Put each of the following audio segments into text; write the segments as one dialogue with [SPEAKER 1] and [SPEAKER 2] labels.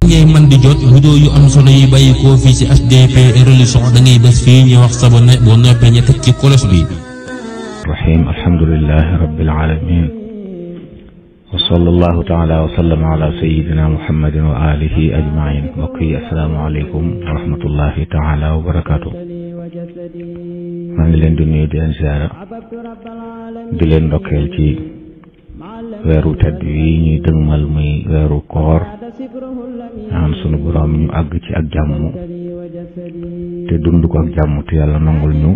[SPEAKER 1] ngay man di jot vidéo yu am solo yi bàyyi ko fii ci HDP religion da ngay bés fii ñu wax sabone boo noppee ñu teg ci kolos bi.
[SPEAKER 2] rahim alhamdulillahi rabbil alamin wa sallallahu taala wa sallama ala sayyidina muhammadin wa alihi ajmain. mbokk yi assalaamu aleykum wa rahmatullahi taala wa barakaatu. maa ngi leen di nuyu di leen ziara di leen ndokkeel ci weeru tedd yi ñuy dëgmal muy weeru koor ñaan sunu borom ñu àgg ci ak jàmm te dund ko ak jàmm te yàlla nangul ñu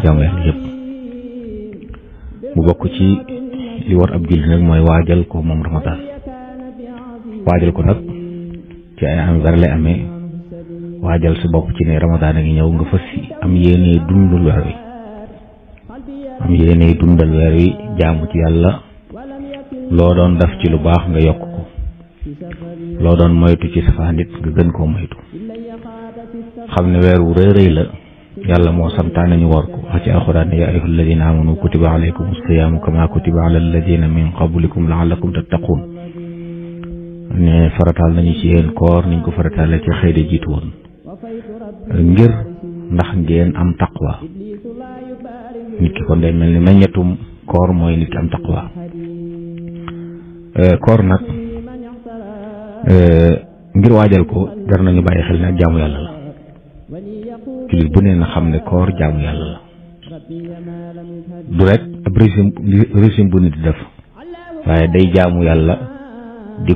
[SPEAKER 2] jàmm yëpp. mu bokk ci li war ab jullit nag mooy waajal ko moom ramadan. waajal ko nag ci ay am war lay amee waajal sa bopp ci ne ramadan a ngi ñëw nga fas am yéene dundal weer wi am yéene dundal weer wi jaamu ci yàlla. loo doon def ci lu baax nga yokk ko loo doon moytu ci safaan nit nga gën koo moytu xam ne weer wu rëy rëy la yàlla moo santaane ñu war ko wax ci alxuraan ne yaa ayyuha alladina amanu kutiba alaykum as-siyaamu kama kutiba ala alladina min qablikum laallakum tattaquun ne farataal nañu ci yéen koor niñ ko farataale ci xëy de jiitu woon ngir ndax ngeen am taqwa. nit ki kon day mel ni meññetum koor mooy nit ki am taqwa. koor nag ngir waajal ko jar nañu bàyyi xel ne ak jaamu yàlla la. jullit bu ne na xam ne koor jaamu yàlla la du rek ab régime bu nit di def waaye day jaamu yàlla di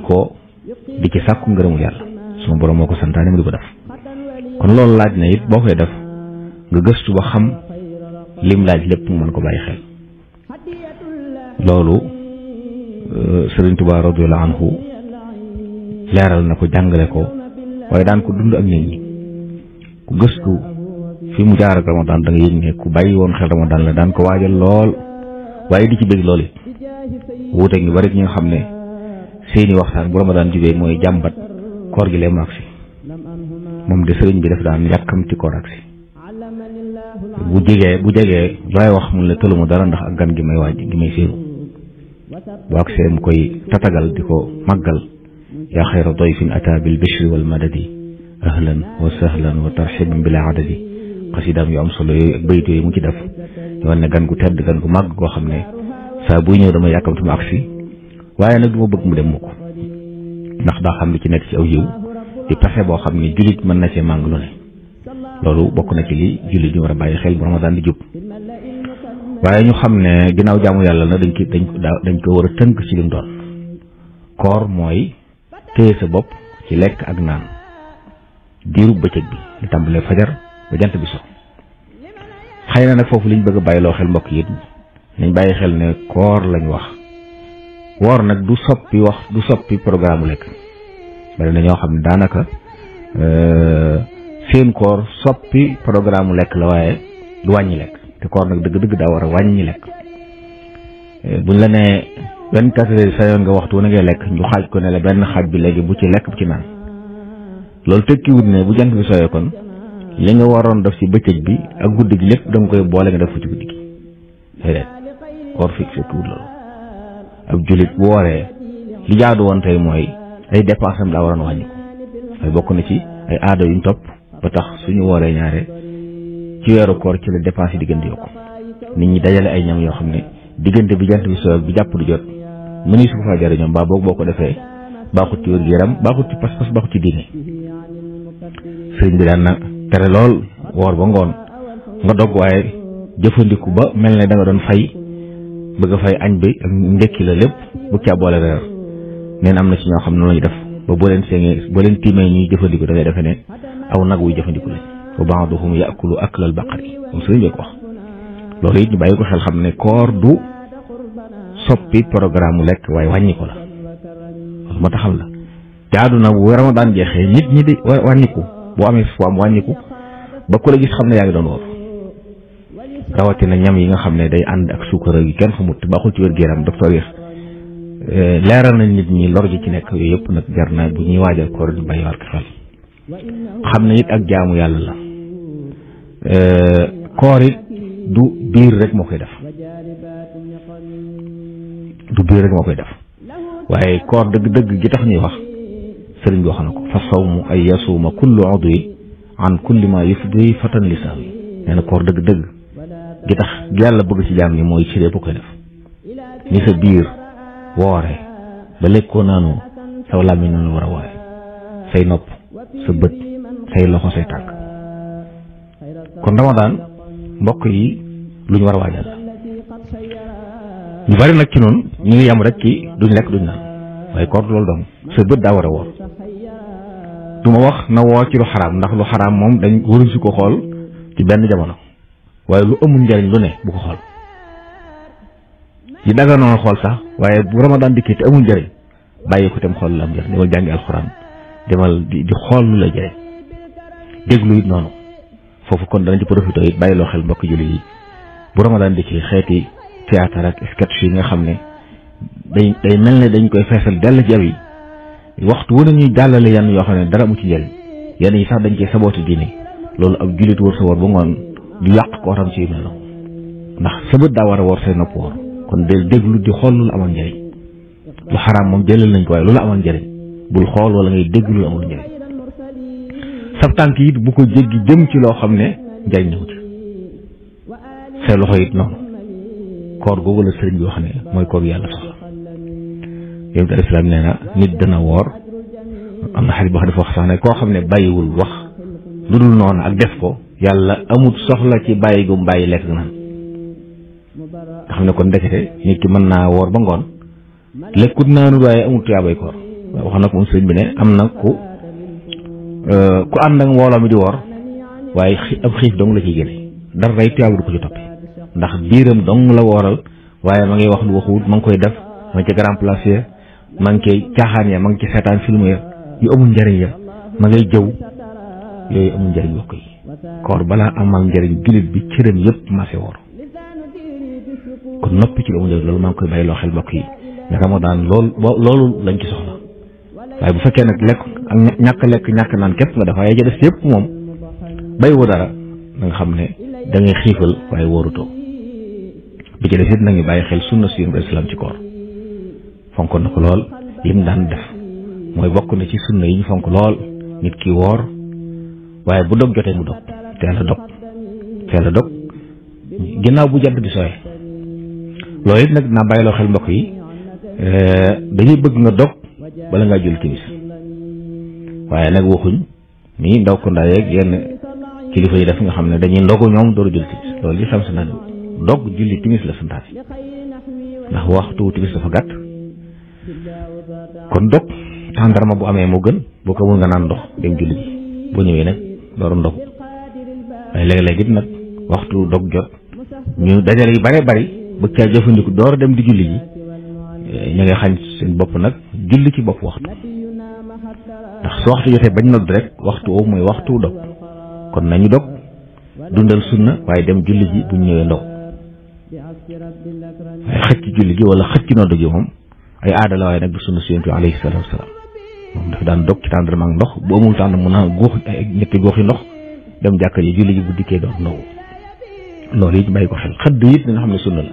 [SPEAKER 2] ci sàkku ngërëmul yàlla sunu borom moo ko santaane mu di ko def. kon loolu laaj na it boo koy def nga gëstu ba xam lim laaj lépp mu mën ko bàyyi xel. loolu Sëriñ Tuubaa radiyallaahu anhu leeral na ko jàngale ko waaye daan ko dund ak nit ñi. ku gëstu fi mu jaar ak ramadan da nga yëg ne ku bàyyi woon xel ramadan la daan ko waajal lool waaye di ci bëgg lool it wuuteeg ñu bari ñi nga xam ne seeni waxtaan bu ramadan jubee mooy jàmbat koor gi lee mu agsi. moom de sëriñ bi daf daan yàkkamti koor agsi bu jegee looy wax mun la tëluma dara ndax ak gan gi may séeru bu agsee mu koy tatagal di ko màggal yaa xayra dayfin ata bil bishri wal madadi ahlan wa sahlan wa tarxiban bila adadi. xasidaam yu am solo yooyu ak bayit yooyu mu ci def yoon ne gan gu tedd gan gu màgg koo xam ne saa buy ñëw dama yàkkamti mu agsi waaye nag du ma bëgg mu dem mukk ndax daa xam li ci nekk ci aw yiw di pexe boo xam ne jullit mën na cee màng lu ne. loolu bokk na ci li jullit ñu war a bàyyi xel bu ramadan di jub. waaye ñu xam ne ginnaaw jaamu yàlla na dañ ko war a tënk ci lim doon. koor mooy téye sa bopp ci lekk ak naan diiru bëccëg bi li tàmbalee fajar ba jant bi so. xëy na nag foofu liñ bëgg a bàyyiloo xel mbokk yi nañ bàyyi xel ne koor lañ wax. woor nag du soppi programme lekk. bari na ñoo xam ne daanaka seen koor soppi programme lekk la waaye du wàññi lekk. te koor nag dëgg-dëgg daa war a wàññi lekk. buñ la nee 24 heures sa yoon nga waxtu na ngay lekk ñu xaaj ko ne la benn xaaj bi léegi bu ci lekk bu ci naan. loolu tekkiwut ne bu jant bi sooyee kon li nga waroon def ci bëccëg bi ak guddi gi lépp da nga koy boole nga def ko ci guddi gi. déedéet koor fekkiwut loolu. ab jullit bu wooree li jaadu woon tey mooy ay dépenses am daa waroon wàññi ko waaye bokk na ci ay aada yuñ topp ba tax suñu wooree ñaare ci weeru koor ci la dépense yi diggante yokku. nit ñi dajale ay ñam yoo xam ne diggante bi jant bi sooy bi jàpp du jot mëni su ko faa jariñoo mbaa boog boo ko defee baaxut ci wér-gu-yaram baaxut ci pas-pas baaxut ci diine. sëriñ bi daan na tere lool woor ba ngoon nga dogg waaye jëfandiku ba mel ne da nga doon fay bëgg a fay añ bi ak ndekki la lépp bu caa boole reer. neen am na ci ñoo xam ne noonu lañu def ba boo leen tiimee ñuy jëfandiku da ngay defe ne aw nag wuy jëfandiku lañ. wa ba'duhum ya'kulu aklal baqari moom sëriñ bi ko wax. loolu it ñu bàyyi ko xel xam ne koor du soppi programme lekk waaye wàññi ko la. loolu moo taxam la jaadu na bu ramadan jeexee nit ñi di wàññiku boo amee fu am wàññiku ba ku la gis xam ne yaa ngi doon woor. rawatina ñam yi nga xam ne day ànd ak suukar yi kenn xamut baaxul ci wér-gu-yaram docteur yi leeral nañ nit ñi lor ji ci nekk yooyu yëpp nag jar na bu ñuy waajal koor ñu bàyyi war ko xel. xam ne it ak jaamu yàlla la. koor it du biir rek moo koy def waaye koor dëgg-dëgg gi tax ñuy wax sëriñ bi wax na ko fa sawmu ay yasuuma kullu udwi an kulli ma yufdi fatan lisaawi nee na koor dëgg-dëgg gi tax yàlla bëgg ci jaam ñi mooy ci lépp koy def ni sa biir woore ba lekkoo naanu saw làmmiñ noonu war a woore say nopp sa bët say loxo say tànk kon Ramadan mbokk yi lu ñu war a waajal la ñu bari nag ci noonu ñu ngi yam rek ci duñ lekk duñ naan waaye koor loolu dong sa bët daa war a woor du ma wax na woor ci lu xaraam ndax lu xaraam moom dañ waruñ si ko xool ci benn jamono waaye lu amul njariñ lu ne bu ko xool yi daga noonu xool sax waaye bu Ramadan dikkee te amul njariñ bàyyi ko tam xool la am njariñ demal jàngi alxuraan demal di xool lu la jariñ déglu it noonu foofu kon danañ ci profité it bàyyi loo xel mbokk jullit yi bu Ramadan dikkee xeeti théâtre ak sketch yi nga xam ne day mel ne dañ koy feesal dell ci yi waxtu wu ñuy jàllale yenn yoo xam ne dara amu ci njëriñ yenn yi sax dañ cee saboote diine loolu ab jullit wër sa woor ba ngoon du yàq ko waram ci yu mel noonu ndax sa bët daa war a woor say nopp woor kon del déglu di xool lu la amal njëriñ lu xaraam moom jëlal nañ ko waaye lu la amal njëriñ bul xool wala ngay déglu lu amul njëriñ sab tànk it bu ko jéggi jëm ci loo xam ne njëriñ ñëw ci say loxo it noonu koor googu la sëriñ bi wax ne mooy koor yàlla soxla yonent al islaam nee na nit dana woor am na xarit boo xam dafa wax sax ne koo xam ne bàyyiwul wax lu dul noonu ak def ko yàlla amut soxla ci bàyyi gum bàyyi lekk naan nga xam ne kon ndekete nit ki mën naa woor ba ngoon lekkut naanut waaye amut tuyaabay koor wax na ko moom sëriñ bi ne am na ku ànd ak mbooloo mi di woor waaye ab xiif dong la ciy génne dara day tuyaabu du ko ci toppi ndax biiram dong la wooral waaye ma ngi wax lu waxuwut ma ngi koy def ma ngi ci grand place ya ma ngi koy caaxaan ya ma ngi ci seetaan film ya yu amul njëriñ ya ma ngay jëw yooyu amul njëriñ bokk yi koor balaa amal njëriñ jullit bi cëram yëpp maase woor kon noppi ci lu amul njëriñ loolu maa ngi koy bàyyi loo xel bokk yi ne Ramadan loolu lañ ci soxla waaye bu fekkee nag lekk ak lekk ñàkk naan képp nga def waaye ja des yëpp moom bàyyiwoo dara na nga xam ne da ngay xiifal waaye wóorutoo bi ci def it nañu bàyyi xel sunna si yonent islam ci koor fonkoon na ko lool lim daan def mooy bokk na ci sunna yi ñu fonk lool nit ki woor waaye bu dog jotee mu dog teel a dog ginnaaw bu jant bi sooyee loolu it nag naa bàyyiloo xel mbokk yi dañuy bëgg nga dog bala ngaa julli timis waaye nag waxuñ nii ndaw ko ndaa yeeg yenn kilifa yi def nga xam ne dañuy ndogu ñoom dooru julli timis loolu li sam sa naan dog julli timis la santaane ndax waxtu timis dafa gàtt kon dog tàndarma bu amee moo gën boo ko mun nga naan ndox dem julli ji boo ñëwee nag dooru ndogu waaye léeg-léeg it nag waxtu dog jot ñu dajale yu bare bari bëgg caa jëfandiku door dem di julli ji ñu ngi xañ seen bopp nag julli ci bopp waxtu ndax su waxtu jotee bañ nodd rek waxtu woowu mooy waxtu dog kon nañu dog dundal sunna waaye dem julli ji buñ ñëwee ndog waaye xëcc julli gi wala xëcc nodd gi moom ay aada la waaye nag du sunna si Yonent bi alayhi salaatu wasalaam moom dafa daan dog ci tàndarma ak ndox bu amul tànn mun a góox ay ñetti góoxi ndox dem jàkka ji julli ji bu dikkee doon ndogu loolu it bàyyi ko xel xëdd it nañ xam ne sunna la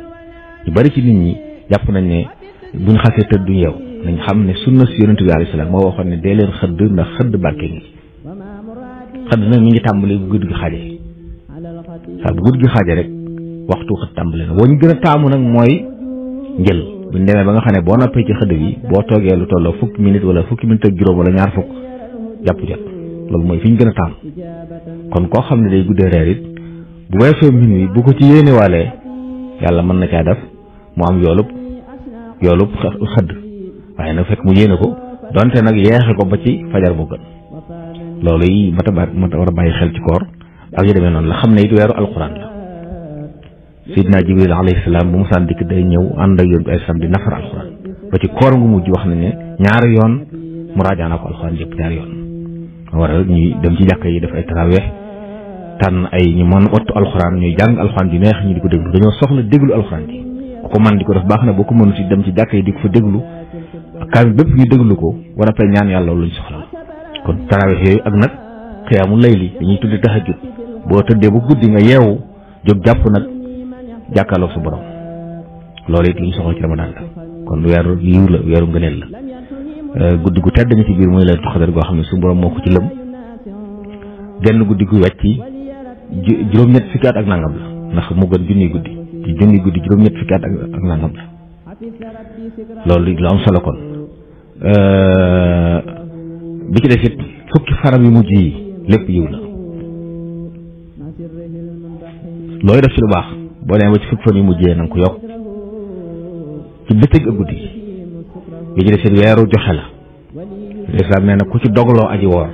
[SPEAKER 2] ñu bari ci nit ñi jàpp nañ ne buñ xasee tëdd duñ yeew nañ xam ne sunna si Yonent bi alayhi salaam moo waxoon ne dee leen xëdd ndax xëdd barke ngi xëdd nag mi ngi tàmbali bu guddi gi xaajee saa bu guddi gi xaajee rek waxtu xëdd tàmbali na ñu gën a taamu nag mooy njël buñ demee ba nga xam ne boo noppee ci xëdd bi boo toogee lu tolloo fukki minute wala fukki minute ak juróom wala ñaar fukk jàpp jot loolu mooy fi ñu gën a taamu kon koo xam ne day guddee reer it bu weesoo minuit bu ko ci yéenewaalee yàlla mën na caa def mu am yoolub xëdd waaye nag fekk mu yéene ko donte nag yeexe ko ba ci fajar bu gën loolu yi mata war a bàyyi xel ci koor ak yu demee noonu la xam ne it weeru alquran la Sidna Jibril alayhi salaam bu musaan dikk day ñëw ànd ak yoon bi ay salaam di nafar alquran ba ci koor ngu mujj wax nañ ne ñaari yoon mu raajaana ko alquran yëpp ñaari yoon waral ñuy dem ci jàkka yi def ay tarawih tànn ay ñu mën wattu alquran ñuy jàng alquran ji neex ñu di ko déglu dañoo soxla déglu alquran ji ku ko man di ko def baax na boo ko mënu si dem ci jàkka yi di ko fa déglu kaamil bépp ñu déglu ko war a pay ñaan yàlla luñ soxla kon tarawih yooyu ak nag xiyaamu layli dañuy tuddi tahajjud boo tëddee bu guddi nga yeewu jóg jàpp nag jàkkaarloog sa borom loolu it lu ñu soxla ci Ramadan la kon weeru yiw la weeru ngëneel la guddi gu tedd nga ci biir muy laylatul xadar goo xam ne su borom moo ko ci lëm genn guddi gu wàcc juróom-ñett fukki at ak nangam la ndax mu gën junniy guddi ci junniy guddi juróom-ñett fukki at ak nangam la loolu lu am solo kon bi ci des it fukki faram yu mujj yi lépp yiw la looy def ci lu baax boo demee ba ci fukki fan yu mujjee na nga ko yokk ci bëccëg ak guddi bi ci des it weeru joxe la lislaam nee na ku ci dogloo aji woor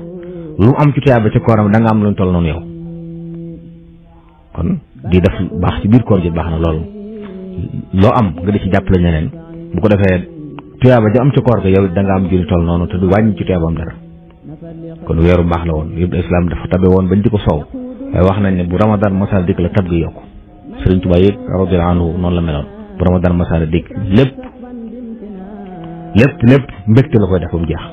[SPEAKER 2] lu mu am ci tuyaaba ci kooram da nga am lu ñu toll noonu yow kon di def baax ci biir koor gi baax na loolu loo am nga di ci jàppale ñeneen bu ko defee tuyaaba ja am ci koor ga yow da nga am juni toll noonu te du wàññi ci tuyaabam dara kon weeru baax la woon yëpp islam dafa tabe woon bañ di ko soow waaye wax nañ ne bu ramadan masala dikk la tab gi yokku Sëriñ Tuubaa it radiyallaahu anhu noonu la meloon bu ramadan masala dikk lépp mbégte la koy def ba mu jeex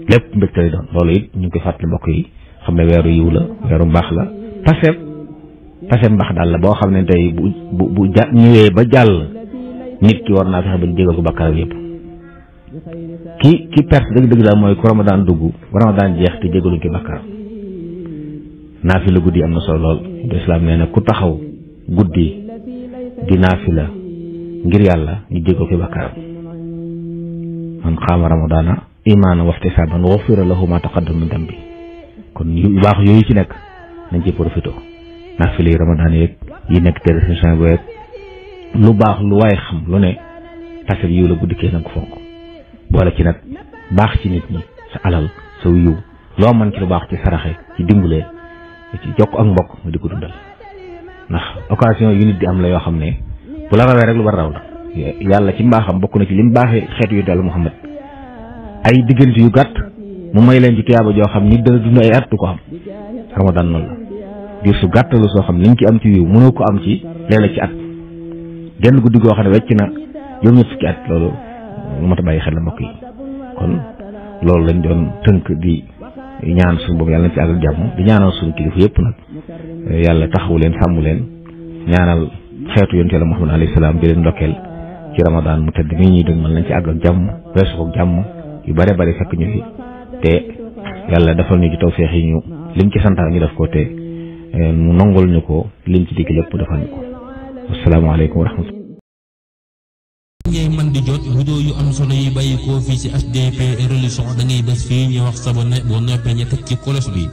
[SPEAKER 2] lépp mbégte lay doon loolu it ñu ngi koy fàttali mbokk yi xam ne weeru yiw la weeru mbaax la taseeb mbaax daal la boo xam ne tey bu ñëwee ba jàll nit ki war naa fexe ba ñu jégal ko bàkkaaram yëpp ki perte dëgg-dëgg daal mooy ku ramadan dugg bu ramadan jeex te jégaluñ ko bàkkaaram naafila guddi am na solo lool du islaam nee na ku taxaw guddi di naafila ngir yàlla ñu jégal ko bàkkaaram man xaama ramadana imaanan wa ihtisaaban ghufira lahu ma taqaddama min dambi kon yu baax yooyu ci nekk nañ ci profité naafila yi ramadan yeeg yi nekk télévision bi yeeg lu baax lu waaye xam lu ne tasab yiw la guddi kee nag ko fonk boole ci nag baax ci nit ñi sa alal sa yiw loo mën ci lu baax ci saraxe ci dimbalee ci jokk ak mbokk nga di ko dundal ndax occasion yu nit di am la yoo xam ne bu la rawee rek lu war raw la yàlla ci mbaaxam bokk na ci lim baaxee xeetu yu dal Muhammad ay diggante yu gàtt mu may leen ci tuyaaba joo xam nit dana dund ay at du ko am ramadan noonu la diir su gàttalu soo xam liñ ci am ci yiw mënoo ko am ci léeg-léeg ci at genn guddi goo xam ne wecc na juróom-ñett fukki at loolu lu mat a bàyyi xel la mbokk yi kon loolu lañ doon tënk di ñaan suñu boobu yàlla na ci àgg jàmm di ñaanal suñu kilifa yëpp nag yàlla taxawu leen sàmm leen ñaanal xeetu yonent Yàlla Muhammad alayhi salaam di leen ndokkeel ci ramadan mu tedd mi ñuy dëgg mën nañ ci àgg ak jàmm weesu ko jàmm yu bare bari fekk ñu fi te yàlla defal ñu ci tawfeex yi ñu lim ci santaan ñu def ko te mu nongul ñu ko lim ci digg lépp defal ñu ko asalaamaaleykum wa rahmatulah.
[SPEAKER 1] ngay man di jot vidéo yu am solo yi bàyyi koo fii ci HDP Religion da ngay bés fii ñu wax sabonné boo noppee ñu teg ci cloche bi